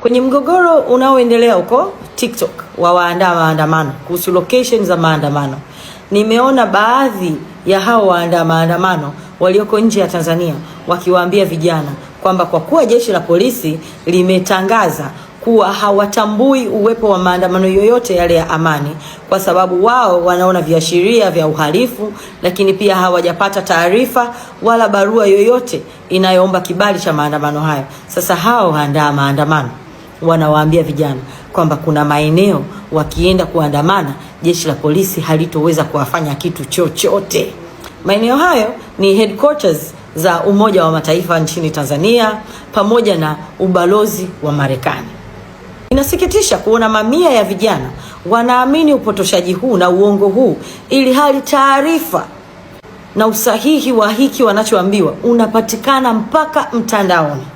Kwenye mgogoro unaoendelea huko TikTok wa waandaa maandamano kuhusu location za maandamano, nimeona baadhi ya hao waandaa maandamano walioko nje ya Tanzania wakiwaambia vijana kwamba kwa kuwa jeshi la polisi limetangaza kuwa hawatambui uwepo wa maandamano yoyote yale ya amani, kwa sababu wao wanaona viashiria vya uhalifu, lakini pia hawajapata taarifa wala barua yoyote inayoomba kibali cha maandamano hayo. Sasa hao waandaa maandamano wanawaambia vijana kwamba kuna maeneo wakienda kuandamana jeshi la polisi halitoweza kuwafanya kitu chochote. Maeneo hayo ni headquarters za Umoja wa Mataifa nchini Tanzania pamoja na ubalozi wa Marekani. Inasikitisha kuona mamia ya vijana wanaamini upotoshaji huu na uongo huu, ili hali taarifa na usahihi wa hiki wanachoambiwa unapatikana mpaka mtandaoni.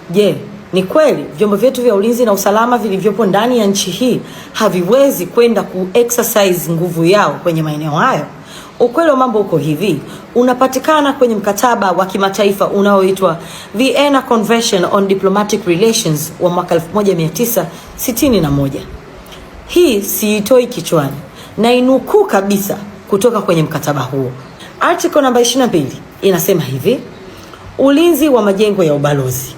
Je, ni kweli vyombo vyetu vya ulinzi na usalama vilivyopo ndani ya nchi hii haviwezi kwenda ku-exercise nguvu yao kwenye maeneo hayo? Ukweli wa mambo uko hivi, unapatikana kwenye mkataba wa kimataifa unaoitwa Vienna Convention on Diplomatic Relations wa mwaka 1961. Hii siitoi kichwani na inukuu kabisa kutoka kwenye mkataba huo. Article namba 22 inasema hivi: ulinzi wa majengo ya ubalozi.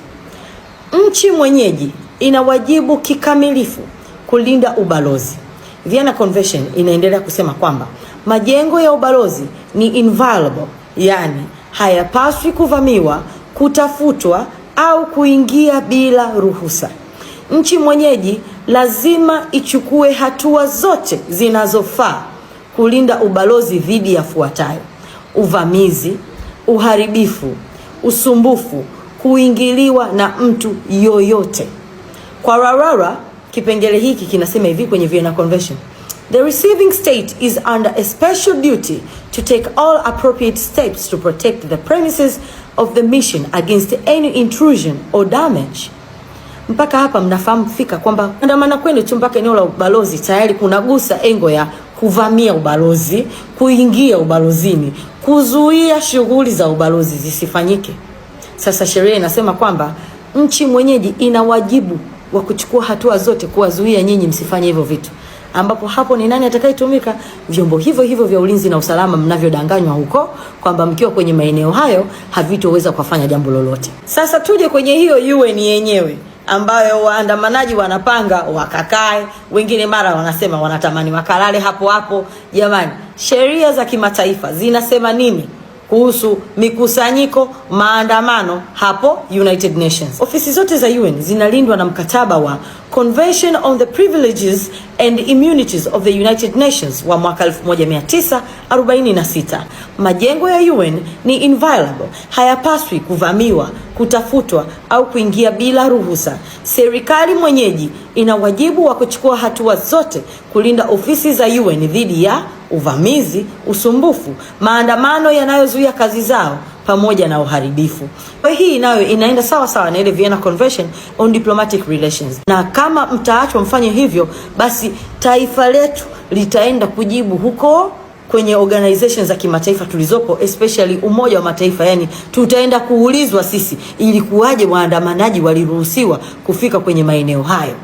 Nchi mwenyeji ina wajibu kikamilifu kulinda ubalozi. Vienna Convention inaendelea kusema kwamba majengo ya ubalozi ni inviolable, yani hayapaswi kuvamiwa, kutafutwa au kuingia bila ruhusa. Nchi mwenyeji lazima ichukue hatua zote zinazofaa kulinda ubalozi dhidi ya fuatayo: uvamizi, uharibifu, usumbufu, kuingiliwa na mtu yoyote. Kwa rarara, kipengele hiki kinasema hivi kwenye Vienna Convention: The receiving state is under a special duty to take all appropriate steps to protect the premises of the mission against any intrusion or damage. Mpaka hapa mnafahamu fika kwamba andamana kwenu tu mpaka eneo la ubalozi tayari kunagusa engo ya kuvamia ubalozi, kuingia ubalozini, kuzuia shughuli za ubalozi zisifanyike. Sasa sheria inasema kwamba nchi mwenyeji ina wajibu wa kuchukua hatua zote kuwazuia nyinyi msifanye hivyo vitu, ambapo hapo ni nani atakayetumika? Vyombo hivyo hivyo vya ulinzi na usalama mnavyodanganywa huko kwamba mkiwa kwenye maeneo hayo havitoweza kufanya jambo lolote. Sasa tuje kwenye hiyo UN yenyewe ambayo waandamanaji wanapanga wakakae, wengine mara wanasema wanatamani wakalale hapo hapo. Jamani, sheria za kimataifa zinasema nini kuhusu mikusanyiko, maandamano hapo United Nations? Ofisi zote za UN zinalindwa na mkataba wa Convention on the Privileges and Immunities of the United Nations wa mwaka 1946. Majengo ya UN ni inviolable, hayapaswi kuvamiwa, kutafutwa au kuingia bila ruhusa. Serikali mwenyeji ina wajibu wa kuchukua hatua zote kulinda ofisi za UN dhidi ya uvamizi, usumbufu, maandamano yanayozuia kazi zao pamoja na uharibifu. Kwa hii nayo inaenda sawa sawa na ile Vienna Convention on Diplomatic Relations, na kama mtaachwa mfanye hivyo, basi taifa letu litaenda kujibu huko kwenye organizations za kimataifa tulizopo, especially Umoja wa Mataifa. Yani tutaenda kuulizwa sisi, ilikuwaje waandamanaji waliruhusiwa kufika kwenye maeneo hayo?